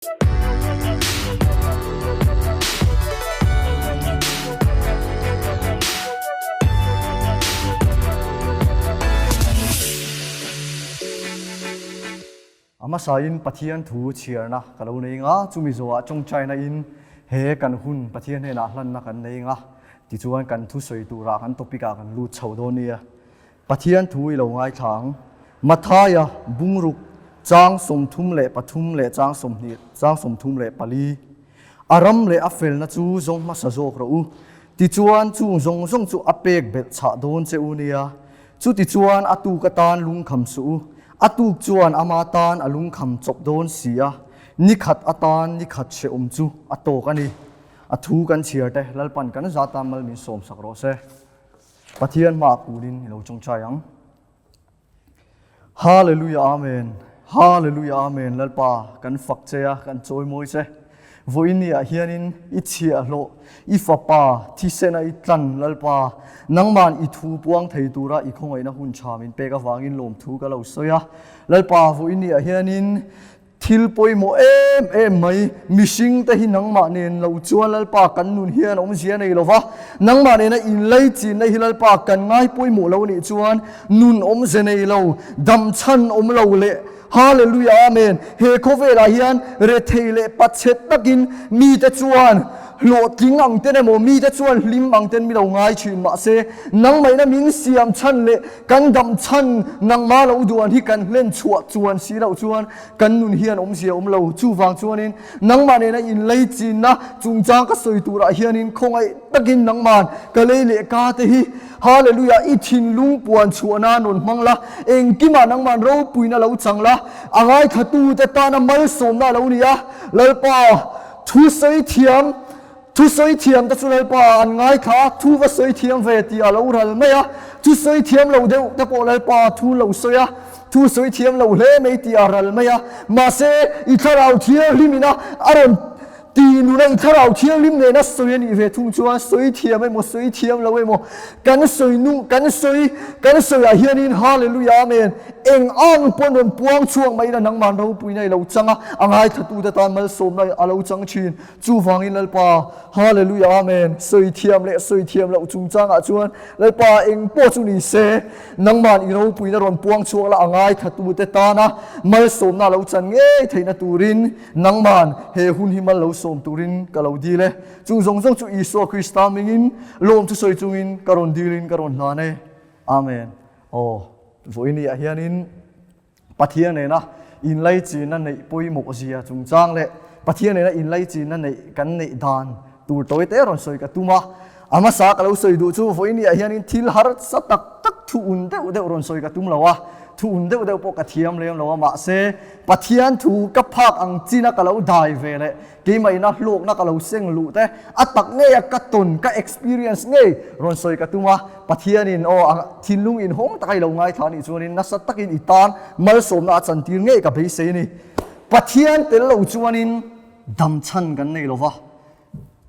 A hmasain Pathian thu chhiarna ka lo nei nga, chumi zawhah tawngtaina in he kan hun Pathian hnenah hlanna kan nei nga, tichuan kan thusawi turah kan topic ah kan lut chho dawn nia. Pathian thu i lo ngaithla ang. Mathaia bungruk chang 33 leh chang 20 chang 34. A ram leh a felna chu zawng hmasa zawk rawh u. Tichuan chung zawng zawng chu a pek belh chhah dawn che u nia. Chutichuan a tuk atan lungkham suh u. A tuk chuan ama tan a lungkham chawp dawn si a, ni khat atan ni khat hrehawm chu a tawk a ni. A thu kan chhiar te Lalpan kan za tan mal min sawmsak rawh se. Pathian hmaah kulin i lo tawngtai ang. Hallelujah Amen Hallelujah Amen Lalpa kan fak che a kan chawi mawi che. Vawiin ni ah hianin i chhiahhlawh i fapa thisena i tlan Lalpa nangman i thu puang thei tura i khawngaihna hun tha min pek avangin lawmthu ka lo sawi a. Lalpa vawiin ni ah hianin Thil pawimawh em em mai, mihring te hi nangmah nen lo chuan Lalpa kan nun hian awmzia nei lo va, nangmah nena inleichinna hi Lalpa kan ngai pawimawh lo nih chuan nun awmze nei lo, dam chhan awm lo leh Hallelujah Amen he khawvelah hian rethei leh pachhe takin mite chuan hlawhtling ang ten emaw mite chuan hlim ang ten mi lo ngai thin mahse nangmahina min siam chhan leh Kan dam chhan nangmah lo duan hi kan hlen chhuah chuan si loh chuan kan nun hian awmzia awm lo. Chuvang chuanin nangmah nena inlei chinna chungchang ka sawi turah hianin khawngaih takin nangman ka lei leh ka te hi Hallelujah i thinlung puan chhuah nan rawn hmang la, engkimah nangman ropuina lo chang la, a ngaithlatute tana malsawmna a lo ni a, Lalpa thusawi thiam Thu sawi thiam te chu Lalpa an ngaithla a, thu va sawi thiam ve tih a lo ral mai a, thu sawi thiam lo deuh te pawh Lalpa thu lo sawi a, thu sawi thiam lo hle mai tih a ral mai a, mahse i thlarau thianghlim ina a rawn ti nuna i thlarau thianghlim nena sawi a nih ve thung chuan sawi thiam emaw sawi thiam lo emaw kan sawi nung kan sawi kan sawiah hianin Hallelujah Amen eng ang pawn rawn puang chhuak mai ila nangman ropuina i lo chang a, a ngaithlatute tan malsawmna a lo chang thin. Chuvangin Lalpa, Hallelujah Amen, sawi thiam leh sawi thiam loh chungchangah chuan Lalpa eng pawh chu ni se, nangman i ropuina rawn puang chhuak la a ngaithlatute tana malsawmna lo chan ngei theihna turin nangman he hun hi mal lo sawm turin ka lo dil e. Chung zawng zawng chu Isua Krista mingin lawm chu sawi chungin ka rawn dilin ka rawn hlan e. Amen. Aw, vawiin ah hianin Pathian nena inlaichinna neih pawimawh zia chungchang leh Pathian nena inlaichinna neih kan neih dan tur tawi te rawn sawi ka tum a. A hmasa ka lo sawi duh chu vawinia hianin thil harsa tak tak thu un deuh deuh rawn sawi ka tum lo a, thu un deuh deuh pawh ka thiam lem lo a, mahse Pathian thu ka phak ang china ka lo dai ve leh Keimah ina hlawkna ka lo seng luh te, a tak ngei a ka tawn, ka experience ngei rawn sawi ka tum a, Pathianin aw a thinlung inhawng taka i lo ngaithla anih chuanin nasa takin i tan malsawmna a chantir ngei ka beisei a ni. Pathian tel lo chuanin dam chhan kan nei lo va,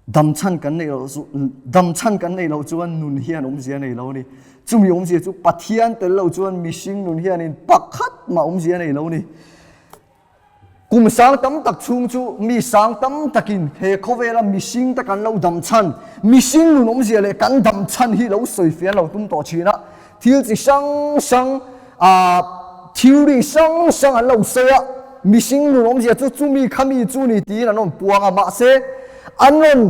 dam chhan kan nei lo chu dam chhan kan nei lo chuan nun hian awmzia nei lo a ni. Chumi awmzia chu Pathian tel lo chuan mihring nun hianin pakhat mah awmzia nei lo a ni. Kum sang tam tak chhung chu mi sang tam takin he khawvela mihring te kan lo dam chhan, mihring nun awmzia leh kan dam chhan hi lo sawi fian lo tum tawh thin a. Thil chi hrang hrang, ah, theory hrang hrang an lo sawi a, mihring nun awmzia chu chumi khami chu ni tiin an rawn puang a, mahse an rawn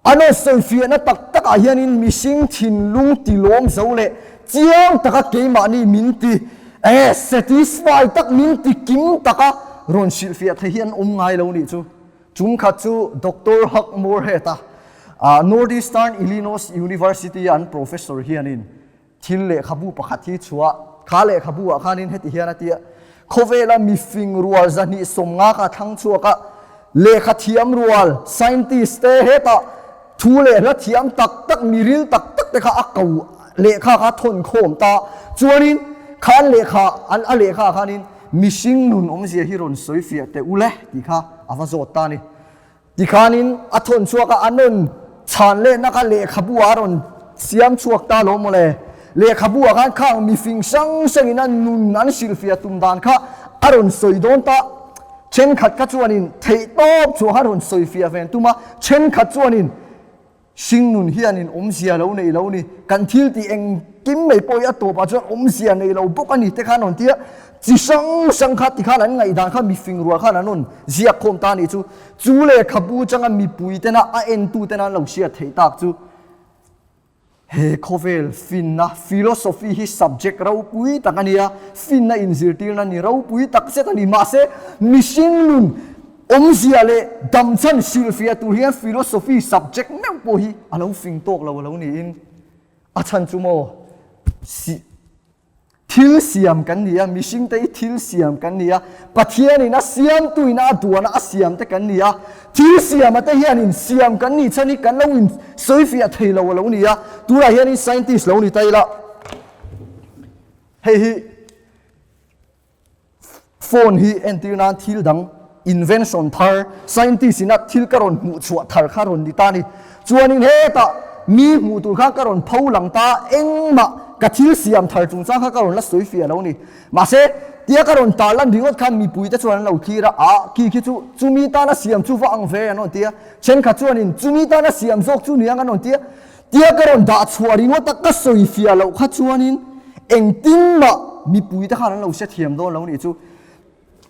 an rawn sawi fiahna tak takah hianin mihring thinlung tilawm zo leh chiang taka keimahni min ti eh satisfy tak min ti kim taka rawn hrilhfiah thei hi an awm ngai lo nih chu. Chung khat chu Doctor Hugh Moorhead-a Northeastern Illinois University-a an professor hianin Thil lehkhabu pakhat hi chhuah, kha lehkhabu ah khanin heti hian a ti a, Khawvela mifing rual 250 ka thlang chhuak a, lehkha thiam rual, scientist, te hetah thu leh hla thiam tak tak, miril tak tak te kha a ko lehkha kha thawn khawm ta. Chuanin khan lehkha an a lehkha ah khanin mihring nun awmzia hi rawn sawi fiah teh u le tih kha a va zawt ta a ni. Tikhanin a thawn chhuak a, a nawn chhan lehna kha lehkhabu ah a rawn siam chhuak ta lo mawle. Lehkhabu ah khan khang mifing hrang hrangin a nun an hrilhfiah tum dan kha a rawn sawi dawn ta. Thenkhat kha chuanin theihtawp chhuah kha rawn sawifiah ve an tum a, thenkhat chuanin hringnun hianin awmzia lo nei lo ni, kan thil tih engkim mai pawh hi a tawpah chuan awmzia nei lo bawk a ni te khan rawn ti a, chi hrang hrang kha tikhan an ngaihdan kha mifing rual khan an rawn ziak khawm ta a nih chu. Chu lehkhabu changa mipui tena a entu tena an lo hriat theih tak chu He khawvel finna, philosophy, hi subject ropui tak a ni a, finna inzirtirna ni ropui tak zet a ni. Mahse, mihring nun awmzia leh damchhan hrilhfiah tur hian philosophy subject meuh pawh hi a lo fing tawk lo a lo niin a chhan chu maw si Thil siam kan ni a, mihringte hi thil siam kan ni a, Pathianin a siamtuin a duana a siamte kan ni a, thil siama te hianin siam kan nih chhan hi kan lo in sawifiah thei lo a lo ni a, tunah hianin scientist lo ni ta ila, hei hi phone hi entir nan thil dang invention thar scientist ina thil ka rawn hmuh chhuah thar kha rawn ni ta ni. Chuanin hetah mi hmuh tur khan ka rawn pho lang ta engmah ka thil siam thar chungchang kha ka rawn la sawi fiah lo ni. Mahse tia ka rawn tar lan ringawt khan mipui te chuan an lo thlir a, ah khi khi chu chumi tana siam chu va ang ve an rawn ti a, thenkhat chuanin chumi tana siam zawk chu niang an rawn ti a, Tia ka rawn dah chhuah ringawt a ka sawi fiah loh kha chuanin engtin mah mipui te khan an lo hre thiam dawn lo nih chu.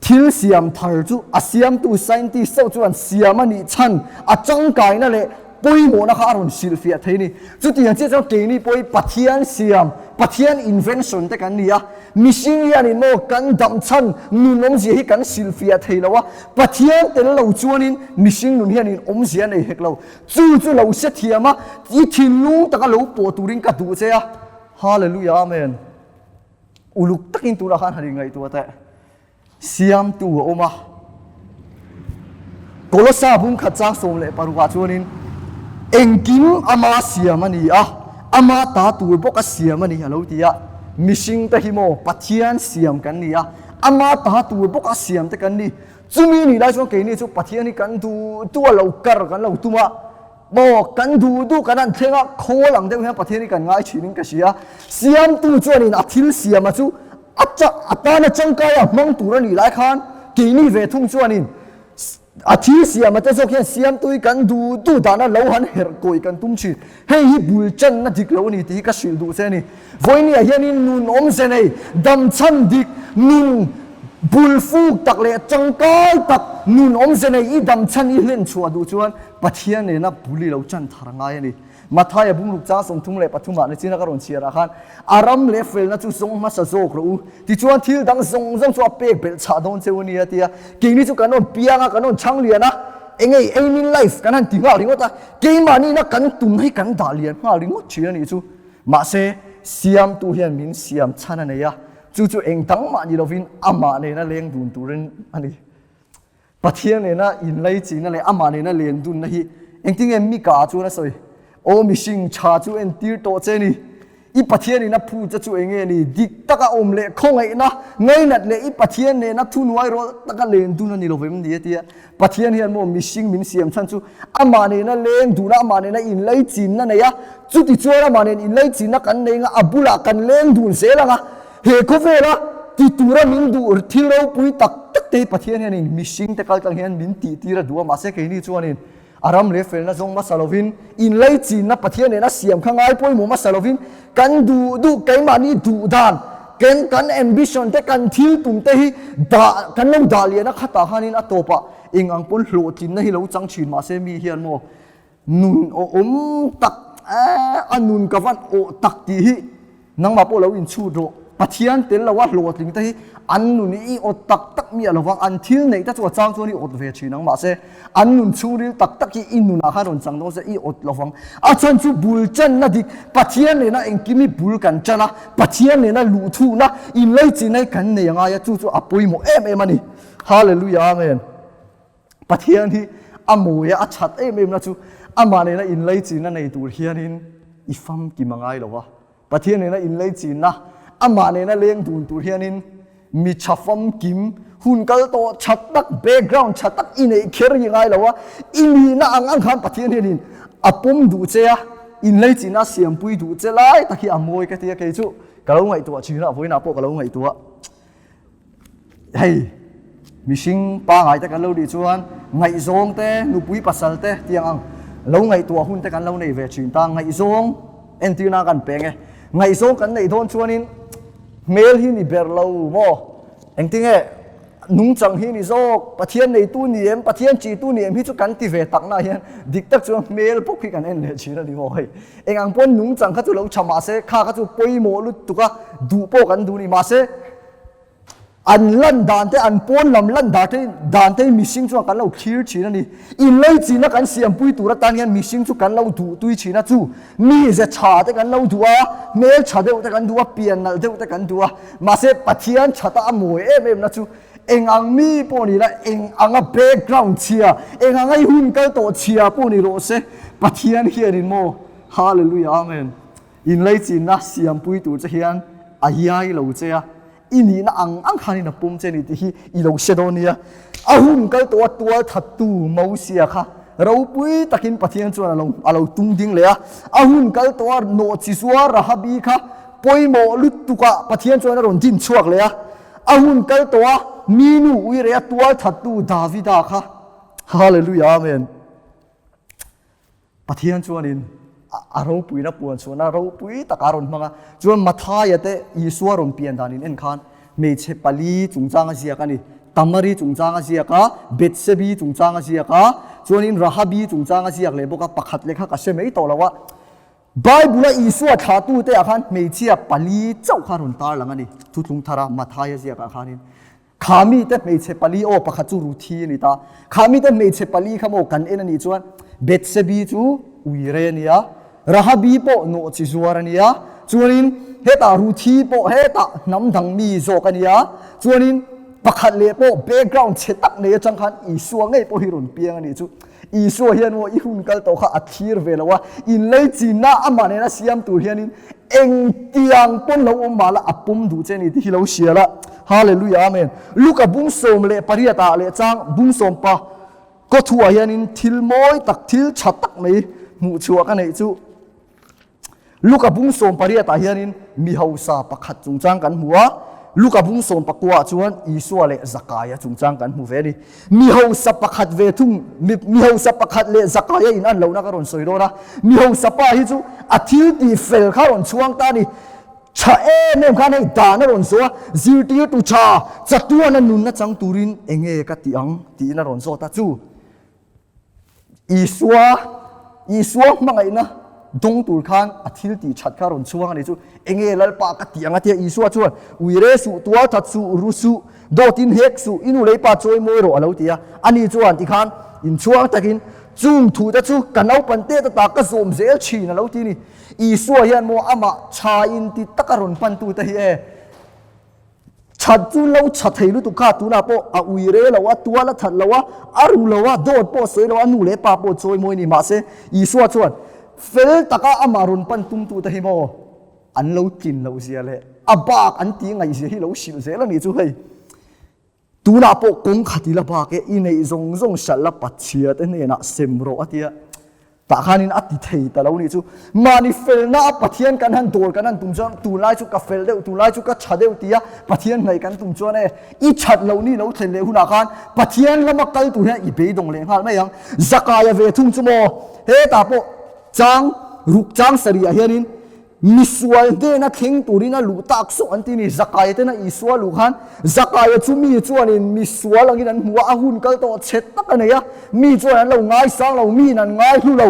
Thil siam thar chu a siamtu scientist chauh chuan siam a nih chhan a tangkaina leh pawimawhna kha a rawn hrilh fiah thei a ni. Chutiang chiah chuan keini pawh hi Pathian siam, Pathian invention te kan ni a, mihring hianin maw kan dam chhan nun awmzia hi kan hrilh fiah thei lo a, Pathian tel lo chuanin mihring nun hianin awmzia a nei hek lo. Chu chu lo hre thiam a, i thinlung taka lo pawh turin ka duh che a. Hallelujah Amen. Uluk takin tunah khan han inngaihtuah teh. Siamtu a awm a. Kolosa bungkhat chang 16 ah chuanin engkim ama siam a ni a, ama ta tur bawk a siam a ni a lo ti a. Mihring te hi maw Pathian siam kan ni a, ama ta tur bawk a siam te kan ni. Chumi nih lai chuan keini chu Pathian hi kan duh duh a lo kar kan lo tum a, maw kan duh duh kan han thleng a, khawl ang deuh hian Pathian hi kan ngai thin in ka hria. Siamtu chuanin a thil siama chu a cha a tana tangkai a hmang tur a nih lai khan keini ve thung chuanin a thil siama te zawk hian siamtu hi kan duh duh dana lo han herh kawih kan tum thin. Hei hi bul channa dik lo a ni tih hi ka hrilh duh che a ni. Vawinia hianin nun awmze nei, damchhan dik, nun bul fuk tak leh tangkai tak nun awmze nei i damchhan i hlen chhuah duh chuan Pathian nena bul i lo chan thar ngai a ni. Mathaia bungruk chang 33 ah nichina ka rawn chhiar ah khan a ram leh felna chu zawng hmasa zawk rawh u, tichuan thil dang zawng zawng chu a pek belh chhah dawn cheu a ni a ti a. Keini chu kan rawn piang a, kan rawn chhang lian a, eng nge aim in life kan han ti nghal ringawt a, keimahni na kan tum hi kan dah lian nghal ringawt thin a nih chu. Mahse, Siamtu hian min siam chhan a nei a, chu chu eng dang mah ni lovin amah nena leng dun turin a ni. Pathian nena inlaichina leh amah nena len dunna hi engtinge Mika chuan a sawi? Aw mihring tha chu entir tawh che ni. I Pathian in a phu che chu enge ni? Dik taka awm leh khawngaihna ngainat leh i Pathian nena thunuai rawlh taka len dun a ni lovem ni a ti a. Pathian hian maw mihring min siam chhan chu amah nena leng dun a, amah nena inlaichinna nei a, chuti chuan amah nen inlaichinna kan nei anga a bulah kan leng dun zel anga he khawvela ti tura min duh thil ropui tak tak te hi Pathian hianin mihring te kal tlang hian min tih tir a duh a, mahse keini chuanin A ram leh felna zawng hmasa lovin, inlaichinna Pathian nena siam kha ngai pawimawh hmasa lovin, kan duh duh keimahni duh dan, kan kan ambition te, kan thil tum te hi dah kan lo dah lian a khatah khanin a tawpah eng ang pawn hlawhtlinna hi lo chang thin mahse mi hian maw nun awhawm tak a nun ka van awh tak tih hi Nangmah pawh lo inchhut rawh. Pathian tel lo a hlawhtling te hi an nun i awt tak tak miah lo vang. An thil neih te chu a chang chuan i awt ve thin ang. Mahse, an nun chhungril tak tak hi i nunah khan rawn chang dawn se i awt lo vang. A chhan chu bul channa dik, Pathian nena engkim hi bul kan chan a, Pathian nena luhthukna, inleichina hi kan nei a ngai a, chu chu a pawimawh em em a ni. Hallelujah Amen. Pathian hi a mawi a, a that em em na chu amah nena inleichina nei tur hianin i famkim a ngai lo va. Pathian nena inleichina, amah nena leng dun tur hianin mi tha famkim, hun kal tawh tha tak, background tha tak i neih kher hi ngai lo a, i nihna ang ang khan Pathian hianin a pawm duh che a, inleichina a siampui duh che lai tak hi a mawi ka ti a, kei chu ka lo ngaihtuah thin a, vawiinah pawh ka lo ngaihtuah. Hei. Mihring pangai te kan lo nih chuan ngaihzawng te, nupui pasal te tiang ang lo ngaihtuah hun te kan lo nei ve thin ta. Ngaihzawng entirna kan peng e. Ngaihzawng kan neih dawn chuanin hmel hi ni ber lo maw? Engtinge nungchang hi ni zawk? Pathian neitu ni em? Pathian chitu ni em hi chu kan ti ve takna hian dik tak chuan hmel bawk hi kan en leh thin a ni maw hei. Eng ang pawn nungchang kha chu lo tha mahse kha kha chu pawimawh lutuk a, duh pawh kan duh ni mahse An lan dan te, an pawn lam lan dan te, dan te hi mihring chuan kan lo thlir thin a ni. Inleichina kan siampui tur atan hian mihring chu kan lo duh tui thin a, chu mize tha te kan lo duh a, hmel tha deuh te kan duh a, pian nalh deuh te kan duh a. Mahse Pathian thata a mawi em em na chu eng ang mi pawh ni la, eng anga background chhia, eng anga i hun kal tawh chhia pawh ni rawh se, Pathian hianin maw, Hallelujah Amen. Inleichinna siampui tur che hian a iai lo che a, i nihna ang ang khanin a pawm che a ni tih hi i lo hre dawn nia. A hun kal tawh a tual thattu Mosia kha ropui takin Pathian chuan a lo a lo tung ding leh a. A hun kal tawh a nawhchi zuar Rahabi kha pawimawh lutukah Pathian chuan a rawn din chhuak leh a. A hun kal tawh a mi nu uire a tual thattu Davida kha Hallelujah Amen. Pathian chuanin a ropuina puan chhuahna ropui tak a rawn hmang a. Chuan Mathaia te Isua rawn pian dan in en khan hmeichhe pali chungchang a ziak a ni. Tamari chungchang a ziak a, Bethsebi chungchang a ziak a, chuanin Rahabi chungchang a ziak leh bawk a, pakhat leh kha ka hre mai tawh lo a. Bible-a Isua thlahtute ah khan hmeichhia pali chauh kha a rawn tarlang a ni. Thuthlung thara Mathaia ziakah khanin Kha mite hmeichhe pali aw pakhat chu Ruthi a ni ta. Kha mite hmeichhe pali kha maw kan en a nih chuan Bethsebi chu uire a nia, Rahabi pawh nawhchi zuar a nia, chuanin hetah Ruthi pawh hetah hnam dang mi zawk a nia, chuanin pakhat leh pawh background chhe tak nei atang khan Isua ngei pawh hi rawn piang a nih chu. Isua hian maw i hun kal tawh kha a thlir ve lo a, inlei chinna amah nena siam tur hianin engtiang pawn lo awm mahla a pawm duh che a ni tih hi lo hria la. Hallelujah Amen. Luka bung 18 ah leh chang bung sawmpa kawthuah hianin thil mawi tak, thil tha tak mai hmuhchhuah ka neih chu. Luka bung 18 ah hianin mi hausa pakhat chungchang kan hmu a, Luka bung 19 ah chuan Isua leh Zakaia chungchang kan hmu ve a ni. Mi hausa pakhat ve thung, mi, mi hausa pakhat leh Zakaia in an lohna ka rawn sawi dawn a. Mi hausa pa hi chu a thil tih fel kha rawn chhuang ta a ni. Tha em em khan hei dan a rawn zawh a, zirtirtu tha, chatuana nunna chang turin enge ka tih ang tiin a rawn zawt a, chu Isua, Isua hmangaihna dawng tur khan a thil tih that kha rawn chhuang a ni chu. Enge Lalpa ka tih ang a tia Isua chuan, Uire suh, tual that suh, ru suh, dawtin hek suh, i nu lei pa chawi mawi rawh a lo ti a. Ani chuan tikhan inchhuang takin, Chung thu te chu ka naupan te ta ta ka zawm zel thin a lo ti a ni. Isua hian maw amah tha in ti taka rawn pantu te hi e. That chu lo tha thei lutuk kha tunah pawh a ui re lo a, tual a that lo a, a ru lo a, dawt pawh a sawi lo a, nu leh pa pawh a chawi mawi ni. Mahse, Isua chuan fel taka amah rawn pan tumtute hi maw an lo tlin loh zia leh a bak an tih ngaih zia hi lo hrilh zel a nih chu hei. Tunah pawh kawng khat ila bak e, i neih zawng zawng hralh la Pathiate hnenah sem rawh a ti a. Tah khanin a ti thei ta lo nih chu. Mahni felna a Pathian kan han dawl kan han tum chuan tunlai chu ka fel deuh, tunlai chu ka tha deuh tia Pathian hnaih kan tum chuan e, i that loh ni lo thlen leh hunah khan Pathian lama kal tur hian i beidawng leh nghal mai ang. Zakaia ve thung chu maw hetah pawh chang ruk chang sarih ah hianin Misual hnena thleng turin a luh tak sawk an ti ni. Zakaia tena Isua luh khan Zakaia chu mi chuanin misual angin an hmu a, a hun kal tawh chhe tak a nei a, mi chuan an lo ngaisang lo, miin an ngaihlu lo.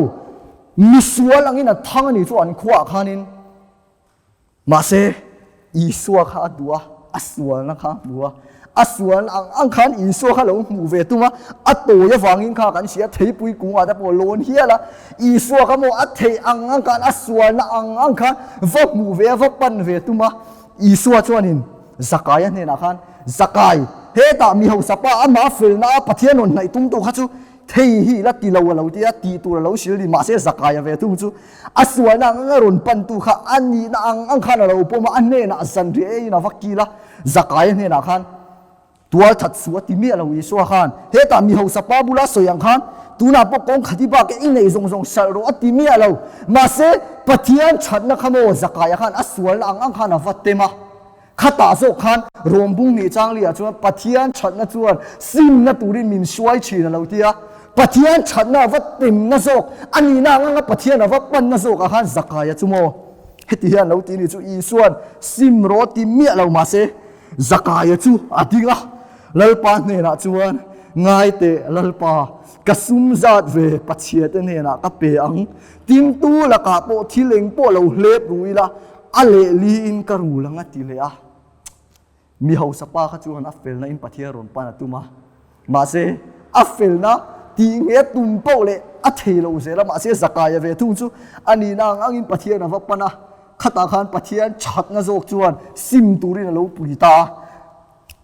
Misual angin a thang a ni chu an khuaah khanin. Mahse, Isua kha a duh a, a sualna kha a hmu a. A sualna ang ang khan Isua kha lo hmuh ve tum a, a tawi avangin kha kan hria, theipui kungah te pawh lawn hial a. Isua kha maw a theih ang ang khan, a sualna ang ang khan va hmuh ve a, va pan ve tum a. Isua chuanin Zakaia hnenah khan, Zakai, hetah mi hausa pa amah felna a Pathian rawn hnaih tumtu kha chu thei hi la ti lo a lo ti a, tih tur a lo hril ni. Mahse Zakaia ve thung chu a sualna ang anga rawn pantu kha a nihna ang ang khan a lo pawm a, a hnenah zanriah eiin a va kil a. Zakaia hnenah khan tual that suh a ti miah lo Isua khan, hetah mi hausa pa bula sawi ang khan tunah pawh kawng khati bak i neih zawng zawng hralh rawh a ti miah lo. Mahse Pathian thatna kha maw Zakaia khan a sualna ang ang khan a va tem a. Khatah zawk khan Rawmbung nih chang liah chuan Pathian thatna chuan simna turin min hruai thin a lo ti a. Pathian thatna a va temna zawk, a nihna ang anga Pathian a va panna zawkah khan Zakaia chu maw? Heti hian lo ti ni chu Isuan sim rawh ti miah lo mahse Zakaia chu a ding a, Lalpa hnenah chuan, Ngai teh Lalpa, ka sum zat ve Pathiate hnenah ka pe ang, Timtu lakah pawh thil eng pawh lo hlep ru ila, a lehliin ka rul ang a ti leh a. Mi hausa pa kha chuan a felna in Pathian rawn pan a tum a. Mahse, a felna tih nge a tum poh leh a thei lo zel a, mahse Zakaia ve thung chu a nihna ang angin Pathian a va pan a, khatah khan Pathian thatna zawk chuan sim turin a lo pui ta a.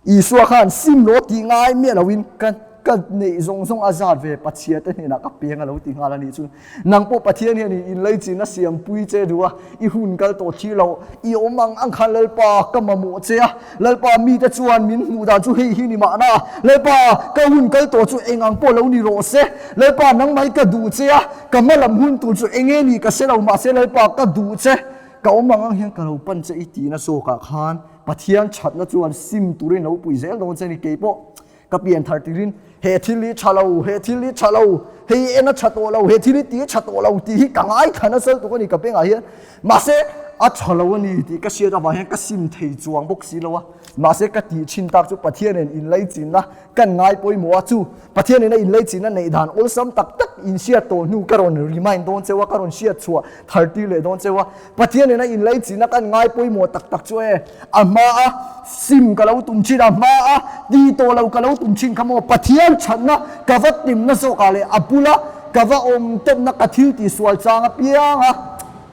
Isua khan sim lo tih ngai miah loin ka ka neih zawng zawng a zat ve Pathian te hnenah ka peng a lo ti nghal a nih chu. Nang pawh Pathian hian i inlaichin a siampui che duh a, i hun kal tawh thlir lo, i awm ang ang khan Lalpa ka mamawh che a, Lalpa mite chuan min hmuh dan chu hei hi ni mahna, Lalpa ka hun kal tawh chu eng ang pawh lo ni rawh se, Lalpa nangmah hi ka duh che a, ka hma lam hun tur chu eng nge ni ka hre lo mahse Lalpa ka duh che, ka awm ang ang hian ka lo pan che i tihna zawkah khan Pathian thatna chuan sim turin lo pui zel dawn che ni. Kei pawh ka pian thar tirin he thil hi tha lo, he thil hi tha lo, hei en a tha tawh lo, he thil hi ti a tha tawh lo tih hi ka ngaithla nasa lutuk a ni ka bengah hian. Mahse a tha lo a ni tih ka hriat avang hian ka sim thei chuang bawk si lo a. Mahse ka tih thin tak chu Pathian in inlaichinna kan ngai pawimawh a, chu Pathian in a inlaichinna neih dan awlsam tak tak inhriat tawh hnu ka rawn remind dawn cheu a, ka rawn hriat chhuah thar tir leh dawn cheu a. Pathian in a inlaichinna kan ngai pawimawh tak tak chu e, a hma a sim ka lo tum thin, a hma a ti tawh lo ka lo tum thin kha maw, Pathian thatna ka va timna zawkah leh a bula ka va awm tawpna ka thil tihsual chang apiang a,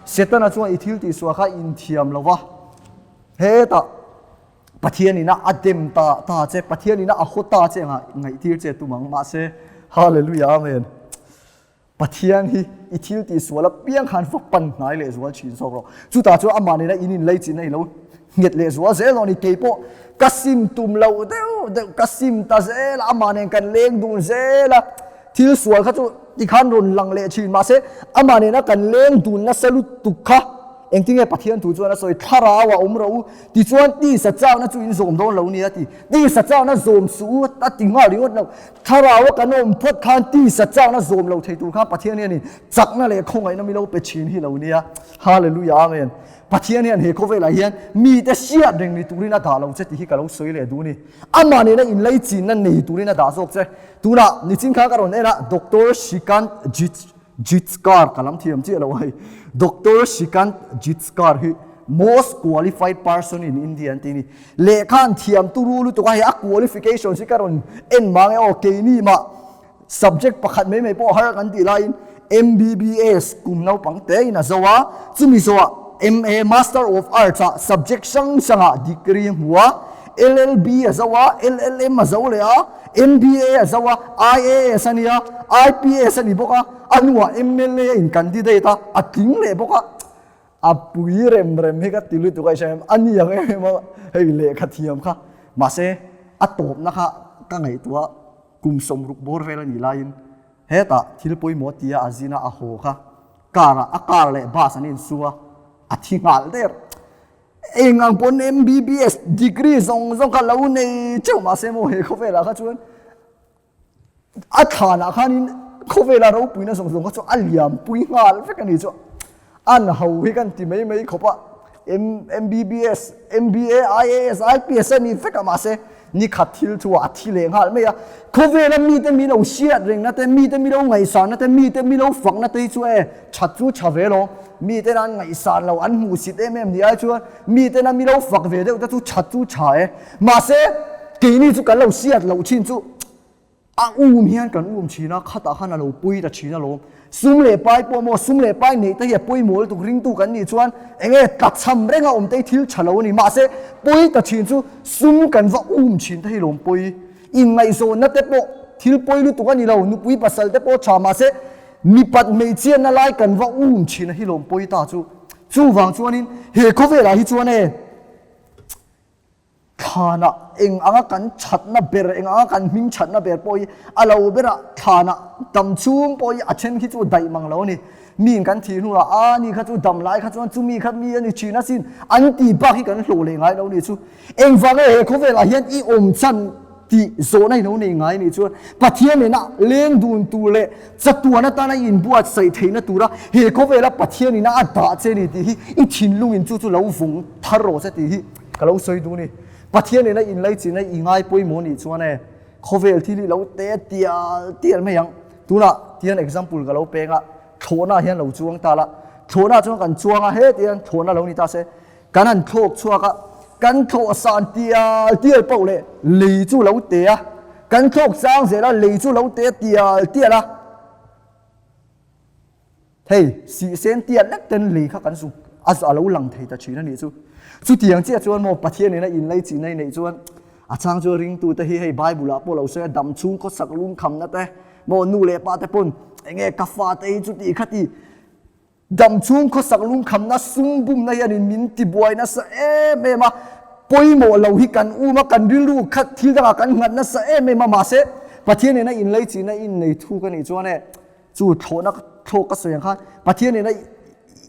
Setana chuan i thil tihsual kha inthiam lo va, hetah Pathian ina a dem ta ta che, Pathian ina a haw ta che anga ngaihtir che tum ang, mahse Hallelujah Amen. Pathian hi i thil tih sual apiang khan va pan hnai leh zual thin zawk rawh. Chutah chuan amah nena in inlei chin a i lo nghet leh zual zel dawn a ni. Kei pawh ka sim tum loh deuh deuh ka sim ta zel a, amah nen kan leng dun zel a, thil sual kha chu tikhan rawn lang leh thin mahse amah nena kan leng dun nasa lutuk kha Engtinge Pathian thu chuan a sawi, Thlarau a awm rawh u, tichuan tisa chakna chu in zawm dawn lo nia ti. Tisa chakna zawm suh u a ti nghal ringawt lo. Thlarau a kan awm phawt khan tisa chakna zawm lo thei tur khan Pathian hianin chakna leh khawngaihna mi lo pe thin hi lo nia. Hallelujah Amen. Pathian hian he khawvelah hian mite hriat reng ni turin a dah lo che tih hi ka lo sawi leh duh a ni. Amah nena inlaichinna nei turin a dah zawk che. Tunah nichin khan ka rawn en a, Doctor Shrikant Jit Jitskar ka lam thiam chiah lo hei. Doctor Shrikant Jitskar hi most qualified person in India an ti ni. Lehkha an thiam turu lutuk a hei a qualifications hi ka rawn en mang e aw keini mah subject pakhat mai mai pawh har kan tih laiin MBBS kum naupang te in a zo a, chumi zawhah MA Master of Arts ah subject hrang hrangah degree a hmu a, LLB a zo a, LLM a zo leh a, MBA a zo a, IAS a nia, IPS a ni bawk a, a hnuah mla a in candidate a, a tling leh bawk a, a pui rem rem hi ka ti lutuk a i hria em, a ni ang em em a hei lehkha thiam kha, mahse a tawpna kha ka ngaihtuah a, kum 60 bawr vel a nih laiin hetah thil pawimawh tia a zin a, a haw kha car ah a car leh bus an insu a, a thi nghal der. Eng ang pawn MBBS degree zawng zawng kha lo nei teuh mahse maw he khawvelah kha chuan a thlanah khanin khawvela ropuina zawng zawng kha chu a liam pui nghal vek a ni chu. An ho hi kan ti mai mai khawp a, MBBS, MBA, IAS, IPS a ni vek a mahse ni khat thil thu ah a thi leh nghal mai a. Khawvela mite mi lo hriat rengna te, mite mi lo ngaihsanna te, mite mi lo fakna te hi chu e that chu tha ve lo. Mi tena an ngaihsan lo, an hmuhsit em em ni ai chuan mi tena mi lo fak ve deuh te chu that chu tha e. Mahse, keini chu kan lo hriat loh thin chu a um hian kan um thin a, khatah khan a lo pawi ta thin alawm. Sum leh pai pawh maw, sum leh pai neih te hi a pawimawh lutuk ringtu kan nih chuan eng nge tlachham renga awm te hi thil tha lo a ni. Mahse, pawi ta thin chu sum kan va um thin te hi lawm pawi. Inngaihzawnna te pawh thil pawi lutuk a ni lo, nupui pasal te pawh tha mahse, Mipat hmeichhiatna lai kan va um thin a hi lawm pawi ta chu. Chuvang chuanin he khawvelah hi chuan e thlanah eng anga kan thatna ber, eng anga kan hming thatna ber pawh hi a lo berah thlanah tam chhung pawh hi a then khi chu daih mang lo a ni. Miin kan thih hnuah, A ni kha chu dam lai kha chuan chumi kha mi a ni thin asin, an tih bak hi kan hlawh leh ngai lo nih chu. Engvang e he khawvelah hian i awm chhan tih zawhna i lo nei ngai nih chuan Pathian nena leng dun tur leh chatuan atana i inbuatsaih theihna tura he khawvela Pathian ina a dah che ni tih hi i thinlungin chu chu lo vawng thar rawh che tih hi ka lo sawi duh a ni. Pathian nena inlaichinna i ngai pawimawh nih chuan e khawvel thil hi lo te tial tial mai ang. Tunah tian example ka lo peng a, thlawhna hian lo chuang ta la, thlawhna chuan kan chuang a, heti hian thlawhna lo ni ta se, kan han thlawk chhuak a, kan thlawh san tial tial poh leh lei chu lo te a, kan thlawk chang zel a, lei chu lo te tial tial a, hei sihsen tial lek ten lei kha kan zuk a a lo lang thei ta thin a nih chu. Chutiang chiah chuan maw Pathian ina inlei chinai neih chuan A chang chu ringtute hi hei Bible ah pawh lo sawi a, dam chhung khawsak lungkhamna te maw nu leh pa te pawn enge ka fa te hi chuti khati dam chhung khawsak lungkhamna sum bumna hianin min ti buai nasa em em a, pawimawh lo hi kan um a, kan rilru khat thil dangah kan nghat nasa em em a, mahse Pathian nena inleichihna innei thuk a nih chuan e Chu thlawhna thlawk ka sawi ang khan Pathian nena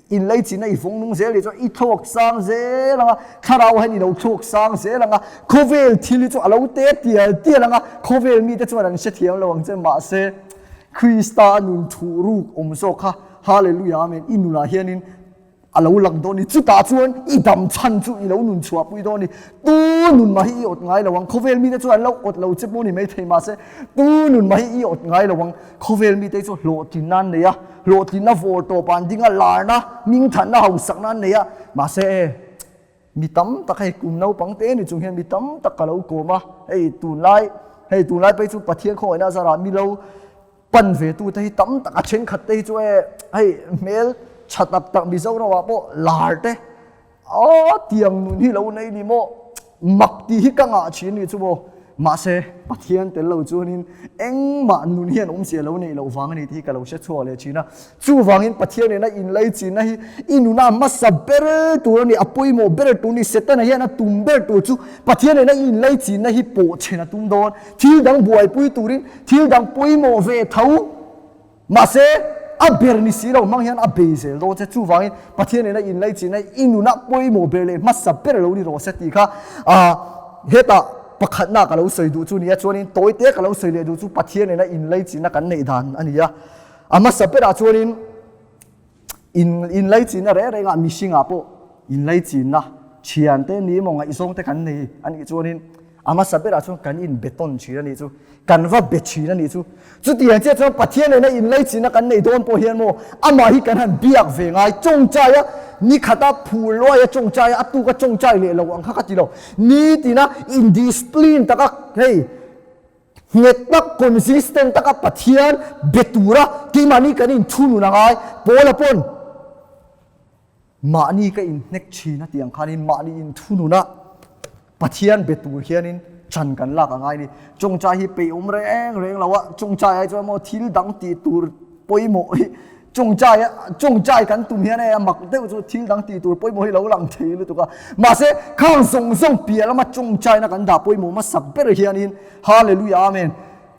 inleichina i vawng nung zel nih chuan i thlawk sang zel ang a, thlarau hian i lo thlawk sang zel ang a, khawvel thil hi chu a lo te tial tial ang a, khawvel mite chuan an hrethiam lo ang che mahse Krista a nun thuh ruk awm zawk kha Hallelujah Amen i nunah hianin A lo lang dawn ni. Chutah chuan i dam chhan chu i lo nun chhuahpui dawn ni. Tu nun mah hi i awt ngai lo ang. Khawvel mite chuan an lo awt lo che pawh ni maithei mahse tu nun mah hi i awt ngai lo ang. Khawvel mite chu hlawhtlinna an nei a, hlawhtlinna vawr tawp an ding a, larna, hmingthanna, hausakna an nei a. Mahse e, mi tam tak hei kum naupang te ni chung hian mi tam tak ka lo kawm a, hei tunlai, hei tunlai phei chu Pathian khawngaihna zarah mi lo Pan ve tu te hi tam tak a thenkhat te hi chu e hei hmel tha tak tak Mizoram ah pawh lar te aw tiang nun hi lo nei ni maw mak tih hi ka ngah thin ni chu maw mahse Pathian tel lo chuanin engmah nun hian awmzia lo neih loh vang a ni tih hi ka lo hre chhuak leh thin a chuvangin Pathian nena inlei chinna hi i nuna hmasa ber tur a ni a pawimawh ber tur a ni Setana hian a tum ber tur chu Pathian nena inlei chinna hi pawhchhen a tum dawn Thil dang buaipui turin thil dang pawimawh ve tho mahse a ber ni si lo hmang hian a bei zel dawn che. Chuvangin Pathian nena inlaichinna i nunah pawimawh ber leh hmasa ber lo ni rawh se tih kha hetah pakhatna ka lo sawi duh chu nia. Chuanin tawite ka lo sawi leh duh chu Pathian nena inlaichinna kan neih dan a ni a. A hmasa berah chuanin In inlaichinna reng rengah mihringah pawh inlaichinna thiante ni emaw ngaihzawng te kan nei a nih chuanin a hmasa berah chuan kan inbe tawn thin a nih chu, kan va be thin a nih chu. Chutiang chiah chuan Pathian nena inlaichinna kan neih dawn pawh hian maw amah hi kan han biak ve ngai tawngtai a, ni khata phur luai a tawngtai a, a tuka tawngtai leh lo ang kha ka ti lo. Nitina indiscipline taka hei Nghet tak, consistent taka Pathian be tura keimahni kan inthunun a ngai. Paula pawn mahni ka inhnek thin a tih ang khanin mahni inthunun a Pathian be tur hianin chan kan lak a ngai a ni. Chawngchai hi peihawm reng reng lo a, chawngchai ai chuan maw thil dang tih tur pawimawh hi Chawngchai chawngchai kan tum hian hei a mak deuh chu thil dang tih tur pawimawh hi lo lang thei lutuk a. Mahse, khang zawng zawng piah lama chawngchaina kan dah pawimawh hmasak ber hianin Hallelujah Amen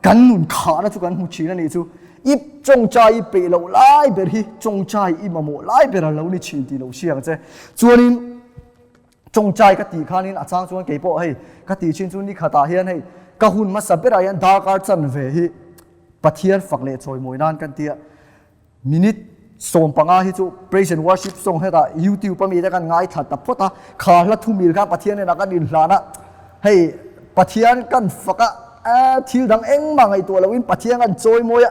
kan nun khahna chu kan hmu thin a nih chu. I chawngchai i peih loh lai ber hi chawngchai i mamawh lai ber a lo ni thin tih lo hria ang che. Chuanin chawngchai ka tih khanin a chang chuan keipawh hei ka tih thin chu ni khatah hian hei ka hun hmasa berah hian darkar chanve hi Pathian fak leh chawimawi nan kan tia minute 15 hi chu praise and worship song hetah YouTube a mi te kan ngaithla ta phawt a, kha hla thu mil khan Pathian hnenah kan inhlan a, hei Pathian kan fak a, thil dang engmah ngaihtuah loin Pathian kan chawimawi a,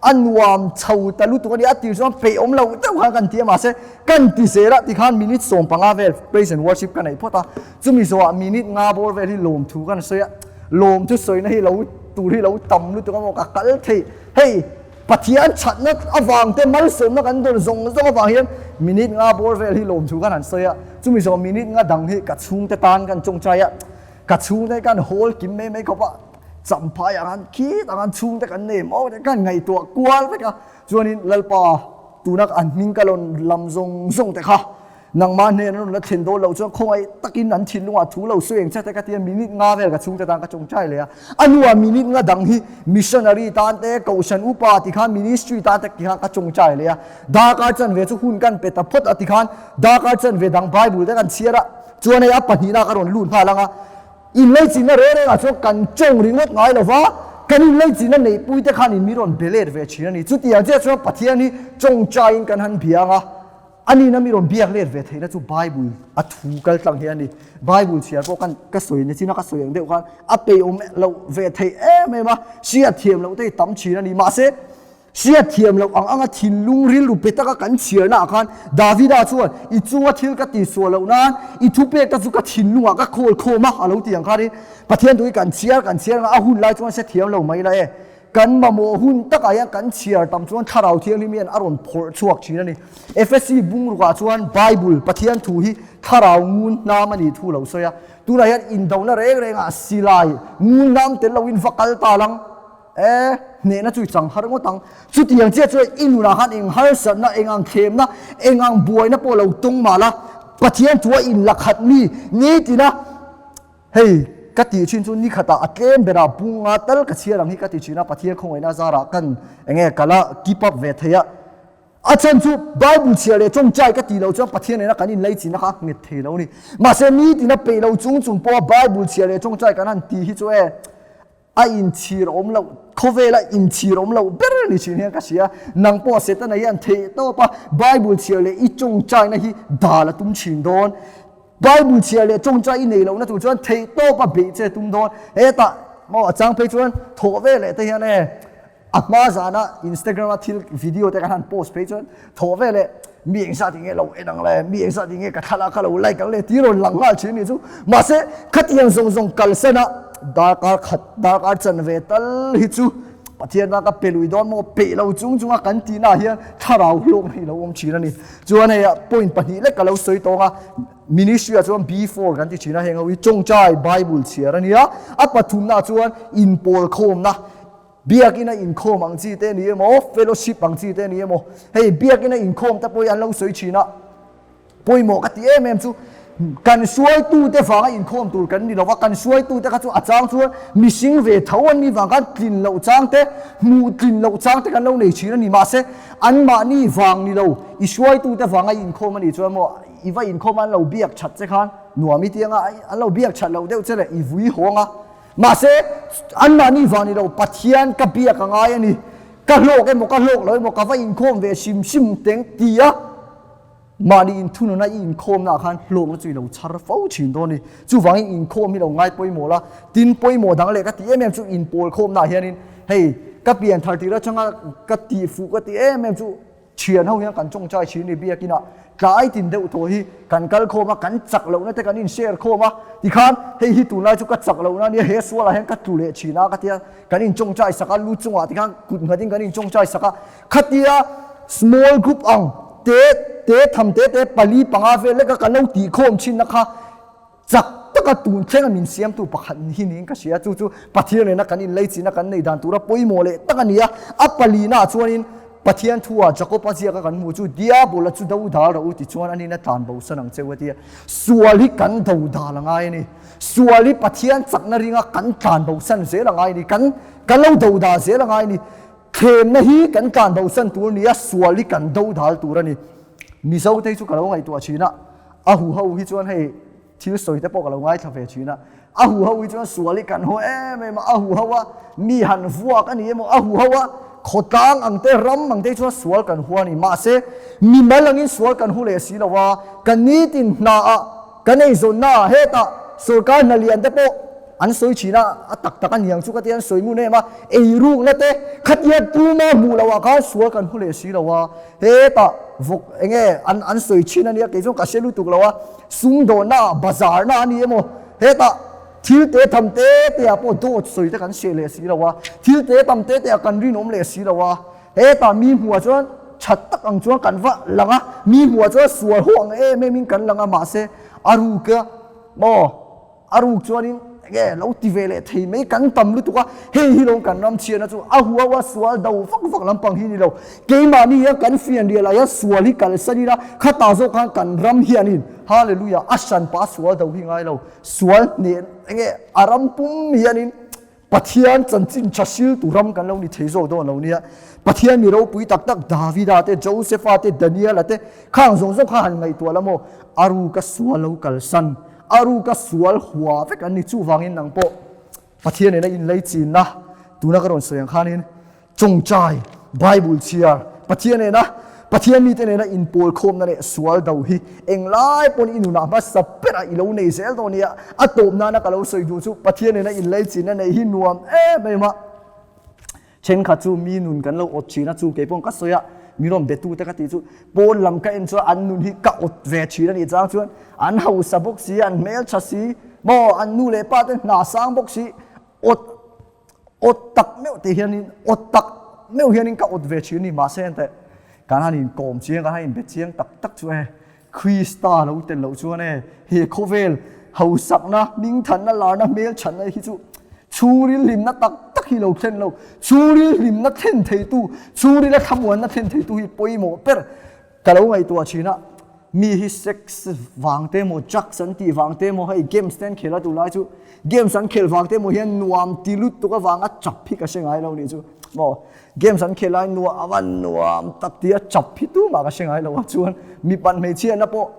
a nuam chho ta lutuk a ni a tir chuan peih awm lo deuh khan kan ti a mahse kan ti zel a tikhan minute 15 vel praise and worship ka neih phawt a, chumi zawhah minute nga bawr vel hi lawmthu kan sawi a. Lawm chu sawina hi lo tur hi lo tam lutuk a maw ka kal thei. Hei Pathian thatna avang te malsawmna kan dawn zawng zawng avang hian minute nga bawr vel hi lawm thu kan han sawi a. Chumi zawng minute nga dang hi ka chhungte tan kan tawngtai a, ka chhungte kan hawl kim mai mai khawp a, champhai ang han khit ang han chhungte kan nei maw te kan ngaihtuah kual vek a. Chuanin Lalpa tuna an hming ka lawn lam zawng zawng te kha. Nangmah hnen an rawn la thlen dawn loh chuan khawngaih takin an thinlungah thu lo sawi ang che te ka ti a, minute nga vel ka chhungte tan ka tawngtai leh a. A hnuah minute nga dang hi missionary tan te, kohhran upa ti khan ministry tan te ti khan ka tawngtai leh a. Darkar chanve chu hun kan pe ta phawt a ti khan darkar chanve dang Bible te kan chhiar a, chuan hei a pahnihna ka rawn lut nghal ang a. Inleichinna reng rengah chuan kan tawng ringawt ngai lo va, kan inleichinna neihpuite khan in mi rawn be let ve thin a ni. Chutiang chiah chuan Pathian hi tawngtaiin kan han bia ang a. A nihna mi rawn biak let ve theihna chu Bible a thu kal tlang hi a ni. Bible chhiar pawh kan ka sawi na chin a ka sawi ang deuh khan a peihawm loh ve theih em em a, hriat thiam loh te hi tam thin a ni. Mahse, hriat thiam loh ang anga thinlung rilru pe taka kan chhiarna ah khan Davida chuan i chunga thil ka tihsuah loh nan i thupek te chu ka thinlungah ka khawl khawm a a lo ti ang khanin Pathian thu hi kan chhiar kan chhiar anga a hun lai chuan hre thiam lo mai la e. Kan mamawh hun takah hian kan chhiar tam chuan Thlarau Thianghlim hian a rawn phawrh chhuak thin a ni. Efesi bungrukah chuan Bible, Pathian thu hi Thlarau ngun hnam a nih thu lo sawi a. Tunah hian indona reng rengah silai ngun hnam tel loin va kal ta lang e, hnehna chu i chang har ngawt ang. Chutiang chiah chuan i nunah khan eng harsatna, eng ang thlemna, eng ang buaina pawh lo tawng mah la, Pathian thua inlakhat mi nitina, Hei, ka tih thin chu nikhatah a tlem berah bunga tal ka chhiar ang hi ka ti thin a, Pathian khawngaihna zarah kan enge ka la keep up ve thei a. A chhan chu Bible chhiar leh tawngtai ka tih loh chuan Pathian nena kan inlaichina kha a nghet thei lo a ni. Mahse nitina peih lo chung chung pawha Bible chhiar leh tawngtai kan han tih hi chu e, A inchhir awm loh, khawvela inchhir awm loh ber ni thin hian ka hria. Nang pawh Setana hian theih tawp a, Bible chhiar leh i tawngtaina hi dal a tum thin dawn. Bible chhiar leh tawngtai i nei lohna tur chuan theih tawp a beih che tum dawn. Hetah maw a chang phei chuan thawh ve leh te hian e a hma zana Instagram a thil video te kan han post phei chuan thawh ve leh mi eng zat enge lo en ang le, mi eng zat enge ka thlalak kha lo like ang le tih rawn lang nghal thin a nih chu. Mahse khatiang zawng zawng kalsan a darkar khat darkar chanve tal hi chu Pathian a ka pe lui dawn maw peih lo chung chung a kan tihna ah hian thlarau hlawkna hi lo awm thin a ni. Chuan hei ah point pahnih lek ka lo sawi tawng a, ministry ah chuan B4 kan ti thin a, heng ho hi tawngtai Bible chhiar a nia, a pathumna ah chuan inpawl khawmna Biakina inkhawm ang chi te ni emaw, fellowship ang chi te ni emaw, hei biakina inkhawm te pawh hi an lo sawi thin a, pawimawh ka ti em em chu kan hruaitute vanga inkhawm tur kan ni lo va, kan hruaitute kha chu a chang chuan mihring ve tho an nih vang khan tlin loh chang te, hmuh tlin loh chang te kan lo nei thin a ni. Mahse, anmahni vang ni lo, i hruaitute vanga i inkhawm a nih chuan maw, i va inkhawm a an lo biak that che khan nuam i ti anga, an lo biak that loh deuh che leh i vui hawng a, Mahse, anmahni vang ni lo, Pathian ka biak a ngai a ni. Ka hlawk emaw, ka hlawk lo emaw, ka va inkhawm ve hrim hrim teng ti a, mahni inthununa i inkhawmnaah khan hlawkna chu i lo chhar fo thin dawn a ni. Chuvangin inkhawm hi lo ngai pawimawh la, tin pawimawh dang leh ka ti em em chu inpawl khawmnaah hianin hei ka pian thar tir atanga ka tihfuh ka ti em em chu, Thian ho hian kan tawngtai thin ni biakin ah tlai tin deuh tawh hi kan kal khawm a, kan chak lohna te kan in share khawm a, tikhan hei hi tunlai chu ka chak lohna ania he sual ah hian ka tlu leh thin a ka tia kan in tawngtai sak a, lu chungah tikhan kut nghat in kan in tawngtai sak a, khatia small group ang te te tham te te pali panga vel leka kan lo tih khawm thin na kha Chak taka tun thlenga min siamtu pakhat hi niin ka hria, chu chu Pathian nena kan inleichina kan nei dan tura pawimawh leh tak a ni a. A palinaah chuanin Pathian thua Jakob-a ziaka kan hmuh chu Diabola chu do dal rawh u tichuan anin a tlan bosan ang che u a ti a. Sual hi kan do dal a ngai a ni. Sual hi Pathian chakna ringa kan tlan bosan zel a ngai a ni. Kan kan lo do dal zel a ngai a ni. Thlemna hi kan tlan bosan tur a ni a, sual hi kan do dal tur a ni. Mizote hi chu ka lo ngaihtuah thin a. A huho hi chuan hei thil sawi te pawh ka lo ngaithla ve thin a, a huho hi chuan sual hi kan haw em em a, a huho a mi han vuak a ni emaw, a huho a khawtlang ang te ram ang te hi chuan sual kan hua a ni, mahse mimal angin sual kan hu leh si lo a, ka nitin hnaah kan eizawnna ah hetah sorkar hna lian te pawh an sawi thin a, a tak tak a niang chu ka ti an sawi ngun em a, eirukna te khatia tuma hmuh loh ah khan sual kan hu leh si lo a, Hetah vawk enge an an sawi thin a nia kei chuan ka hre lutuk lo a, sumdawnna ah bazar na a ni emaw hetah thil te tham te te ah pawh dawt sawi te kan hre leh si lo a, thil te tam te te ah kan rinawm leh si lo a, hetah mi hmuh ah chuan that tak ang chuan kan va lang a, mi hmuh ah chuan sual haw ang em em in kan lang a mahse a ruk a maw a ruk chuanin. Enge lo ti ve leh thei mai kan tam lutuk a, hei hi lo kan ram chhiatna chu a huau a sual do vak vak lampang hi ni lo. Keimahni hian kan fianrial ah hian sual hi kalsan ila khatah zawk khan kan ram hianin Hallelujah a hranpa sual do hi ngai lo. Sual hneh enge a ram pum hianin Pathian chanchin tha siltu ram kan lo ni thei zawk dawn lo nia. Pathian mi ropui tak tak Davida te, Josepha te, Daniela te khang zawng zawng kha han ngaihtuah la maw? A ruka sual lo kalsan, a ruka sual hua vek an ni. Chuvangin nang pawh Pathian nena inlei chinna tuna ka rawn sawi ang khanin Chawngchai, Bible chhiar, Pathian nena Pathian mite nena inpawl khawmna leh sual do hi englai pawn i nunah hmasa berah i lo nei zel dawn nia. A tawp nana ka lo sawi duh chu Pathian nena inlei chinna neih hi nuam em em a. Thenkhat chu mi nun kan lo awt thin a, chu kei paw'n ka sawi a, mi rawn betute ka tih chu pawn lam ka en chuan an nun hi ka awt ve thin a nih chang chuan an hausa bawk si, an hmeltha si, maw an nu leh pa te hna sang bawk si, awt Awt tak meuh tih hianin awt tak meuh hianin ka awt ve thin a ni mahse enteh kan han inkawm chiang kan han inbe chiang tak tak chu e Krista lo tel loh chuan e he khawvel hausakna hmingthanna larna hmelthatna hi chu chhungril hlimna tak tak hi lo thlen lo chhungril hlimna thlen theitu chhungrila thlamuanna thlen theitu hi pawimawh ber Ka lo ngaihtuah thin a, mi hi sex vang te emaw drugs an tih vang te emaw hei games te an khel a tunlai chu games an khel vang te emaw hian nuam ti lutuk avanga chap hi ka hre ngai lo nih chu maw games an khel lai nuam a van nuam tak tia chap hi tumah ka hre ngai lo a chuan mipat hmeichhiatna pawh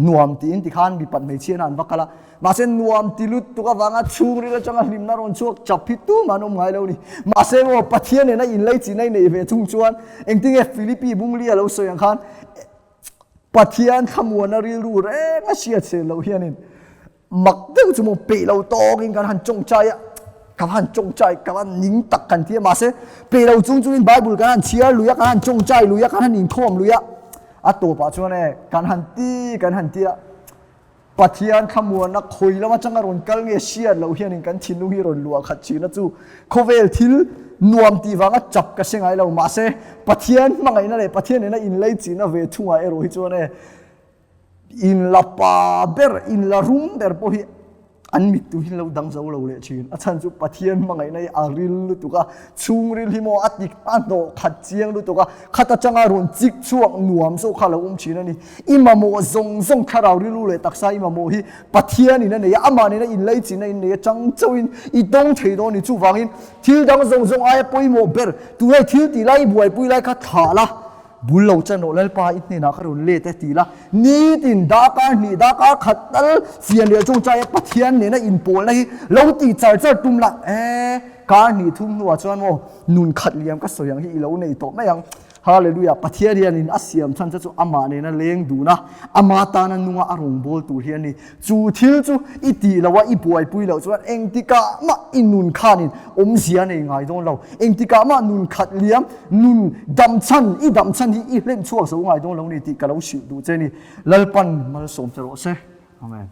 Nuam tiin tikhan mipat hmeichhiana an va kal a, mahse nuam ti lutuk avanga chhungril atanga hlimna rawn chhuak chap hi tumah an awm ngai lo a ni. Mahse maw Pathian nena inlei chin a inneih ve thung chuan engtinge Philippi bungli a lo sawi ang khan Pathian thlamuana rilru reng a hriat sel loh hianin Mak deuh chu maw peih lo tawkin kan han tawngtai a, ka han tawngtai, ka han ning tak kan ti a, mahse peih lo chung chungin Bible kan han chhiar lui a, kan han tawngtai lui a, kan han inkhawm lui a, a tawpah chuan e kan han ti kan han ti a, Pathian thlamuanna khawi lam atanga rawn kal nge hriat loh hianin kan thinlung hi rawn luah khat thin a chu khawvel thil nuam tih vanga chap ka hre ngai lo, mahse Pathian hmangaihna leh Pathian nena inlei chihna ve thungah erawh hi chuan e In la pa ber, in la rum ber pawh hi an mittu hi lo dang zo lo leh thin. A chhan chu Pathian hmangaihna hi a ril lutuk a, chhungril hi maw a tik a hnawh khat chiang lutuk a, khat atanga rawn chik chhuak nuam zawk kha a lo awm thin a ni. I mamawh zawng zawng thlarau rilru leh taksa i mamawh hi Pathianin a nei a, amah nena inleichina in nei a chang chauhin i tawng thei dawn a ni. Chuvangin thil dang zawng zawng aia pawimawh ber, tunge thil tih lai i buaipui lai kha thlah la, Bul lo chan rawh Lalpa i hnenah ka rawn let e ti la, nitin darkar hnih darkar khat tal fian leh tawngtai a Pathian nena inpawlna hi lo ti char char tum la, e kar hnih thum hnuah chuan maw nun khat liam ka sawi ang hi i lo nei tawh mai ang. Hallelujah Pathian hianin a siam chhan che chu amah nena leng dun a, ama tana nunga a rawngbâwl tur hi a ni. Chu thil chu i tih loh a, i buaipui loh chuan engtikah mah i nun khanin awmzia a nei ngai dawn lo. Engtikah mah nun khat liam, nun dam chhan, i dam chhan hi i hlen chhuak zo ngai dawn lo ni tih ka lo hrilh duh che ni. Lalpan malsawm che rawh se. Amen.